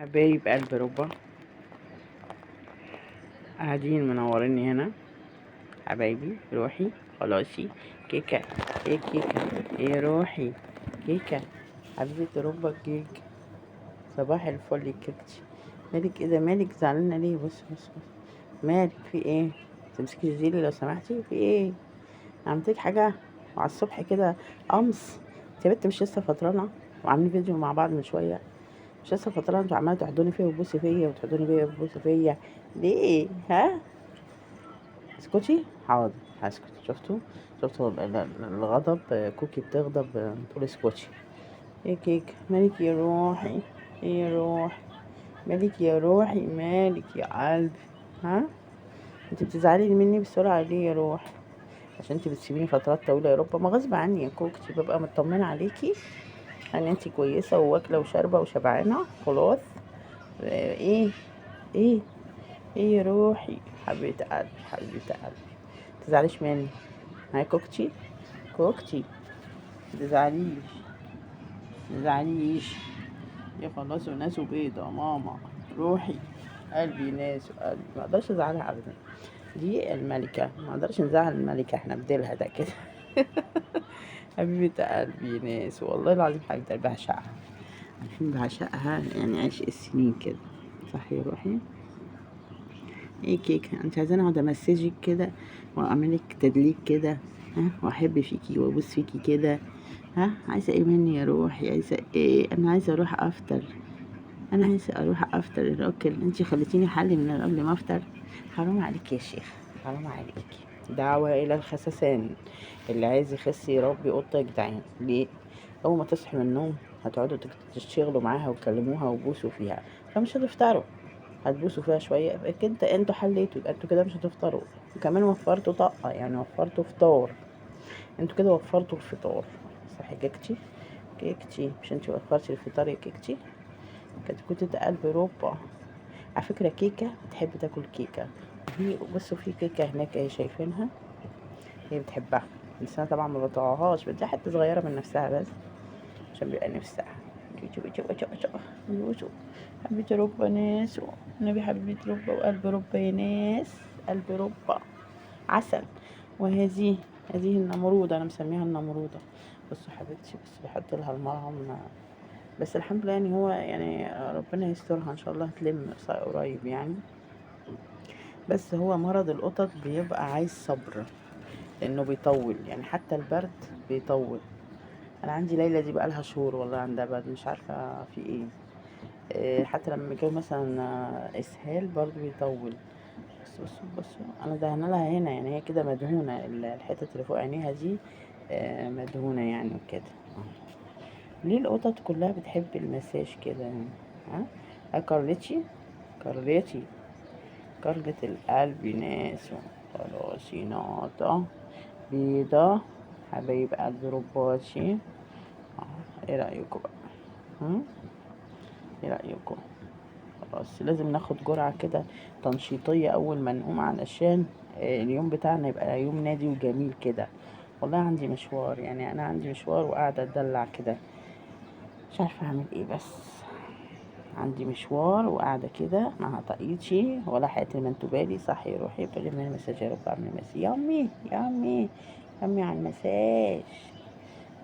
حبايب قلب ربا قاعدين منوريني هنا. حبايبي روحي خلاصي كيكة، ايه كيكة، ايه روحي كيكة، حبيبة ربا كيك. صباح الفل يا كيكتي. مالك ايه ده؟ مالك زعلانة ليه؟ بص بص بص، مالك في ايه؟ تمسكي الزيلي لو سمحتي. في ايه؟ عملتلك حاجة؟ وعلى الصبح كده قمص؟ انت يا بنت مش لسه فطرانة وعاملين فيديو مع بعض من شوية؟ مش لسه فطرانة؟ انتوا عمالة تحضني فيا وتبوسي فيا وتحضني فيا وتبوسي فيا ليه؟ ها؟ اسكتي. حاضر هسكت. شفتوا؟ شفتوا الغضب؟ كوكي بتغضب بتقول اسكتي. ايه كيك؟ مالك يا روحي؟ ايه يا روحي؟ مالك يا روحي؟ مالك يا قلبي؟ ها؟ انت بتزعلي مني بسرعة ليه يا روحي؟ عشان انت بتسيبيني فترات طويلة يا رب. ما غصب عني يا كوكتي، ببقى مطمنة عليكي ان انت كويسة وواكلة وشاربة وشبعانة خلاص. ايه ايه ايه يا روحي؟ حبيبة قلبي، حبيبة قلبي، متزعليش مني. هاي كوكتي، كوكتي متزعليش، متزعليش يا خلاص. وناس وبيضة ماما روحي قلبي، ناس وقلبي ما اقدرش ازعلها ابدا. دي الملكة، ما اقدرش نزعل الملكة، احنا بديلها ده كده. حبيبة قلبي ناس، والله العظيم حبيبة قلبي بعشقها، عارفين بعشقها يعني عشق السنين كده. صح يا روحي؟ ايه كيكة؟ انت عايزاني اقعد امسجك كده واعملك تدليك كده؟ ها؟ واحب فيكي وابوس فيكي كده؟ ها؟ عايزة ايه مني يا روحي؟ عايزة ايه؟ انا عايزة اروح افطر، انا عايزة اروح افطر الاكل. انت خليتيني حلي من قبل ما افطر. حرام عليك يا شيخ، حرام عليك. دعوة الى الخسسان، اللي عايز يخس يربي قطة يا جدعان. ليه؟ اول ما تصحي من النوم هتقعدوا تشتغلوا معاها وتكلموها وتبوسوا فيها، فمش هتفطروا، هتبوسوا فيها شوية، يبقى كده انتوا حليتوا، يبقى انتوا كده مش هتفطروا، وكمان وفرتوا طاقة، يعني وفرتوا فطار، انتوا كده وفرتوا الفطار. صح يا كيكتي؟ كيكتي مش انتي وفرتي الفطار يا كيكتي؟ كنت قلب ربع. على فكرة كيكة بتحب تاكل كيكة، في بصوا في كيكة هناك اهي شايفينها، هي بتحبها، بس انا طبعا ما بطلعهاش، بديها حتة صغيرة من نفسها بس عشان بيبقى نفسها. حبيبة ربا ناس، النبي حبيبة ربا وقلب ربا يا ناس، قلب ربا عسل. وهذه هذه النمرودة، أنا مسميها النمرودة. بصوا حبيبتي، بس بحط لها المرهم، بس الحمد لله يعني هو يعني ربنا يسترها إن شاء الله، هتلم قريب يعني. بس هو مرض القطط بيبقى عايز صبر لأنه بيطول، يعني حتى البرد بيطول. أنا عندي ليلى دي بقالها شهور والله عندها برد، مش عارفة في إيه. حتى لما بيجيله مثلا إسهال برضو بيطول. بصوا بصوا بصوا، أنا دهنا لها هنا، يعني هي كده مدهونة، الحتة اللي فوق عينيها دي، مدهونة يعني وكده. ليه القطط كلها بتحب المساج كده يعني؟ ها؟ كارلتي، كارلتي، كارلة القلب ناس. خلاص نقطة بيضة حبايب قلب رباتي. ايه رأيكم بقى؟ ايه رأيكم؟ خلاص لازم ناخد جرعة كده تنشيطية أول ما نقوم علشان، اليوم بتاعنا يبقى يوم نادي وجميل كده. والله عندي مشوار، يعني أنا عندي مشوار وقاعدة أتدلع كده، مش عارفة أعمل إيه، بس عندي مشوار وقاعدة كده مع طاقيتي ولا حياة لمن تبالي. صح يا روحي؟ بتقولي من المساج يا رب، أعمل مساج. يامي يامي يامي على المساج،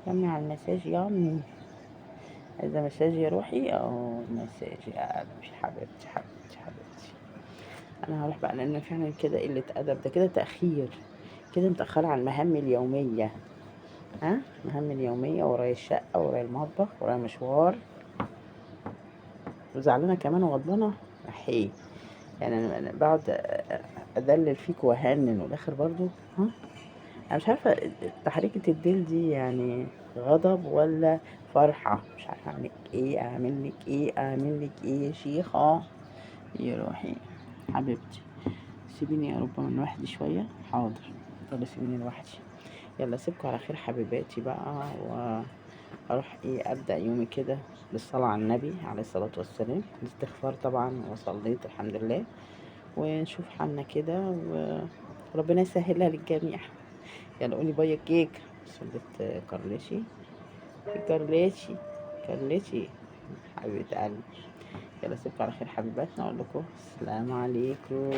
يامي على المساج، يامي. عايزة مساج يا روحي؟ مساج يا قلبي، حبيبتي حبيبتي حبيبتي. أنا هروح بقى لأن فعلا كده قلة أدب، ده كده تأخير، كده متأخرة على المهام اليومية. ها؟ المهام اليومية، ورايا الشقة، ورايا المطبخ، ورايا مشوار، وزعلانة كمان وغضبانة. أحي يعني أنا بقعد أدلل فيك وأهنن والآخر برضو. ها؟ أنا مش عارفة تحريكة الديل دي يعني غضب ولا فرحة، مش عارفة أعمل لك إيه، أعمل لك إيه، أعمل لك إيه يا شيخة يا روحي حبيبتي. سيبيني يا رب من لوحدي شوية. حاضر، يلا سيبيني لوحدي. يلا سيبكوا على خير حبيباتي بقى، وأروح إيه أبدأ يومي كده بالصلاة على النبي عليه الصلاة والسلام، الاستغفار طبعا، وصليت الحمد لله، ونشوف حالنا كده وربنا يسهلها للجميع. يلا قولي باي كيك. صليت كارليشي، كارليشي، كارليشي حبيبة قلبي. يلا اسيبكم على خير حبيباتنا، اقول لكم السلام عليكم.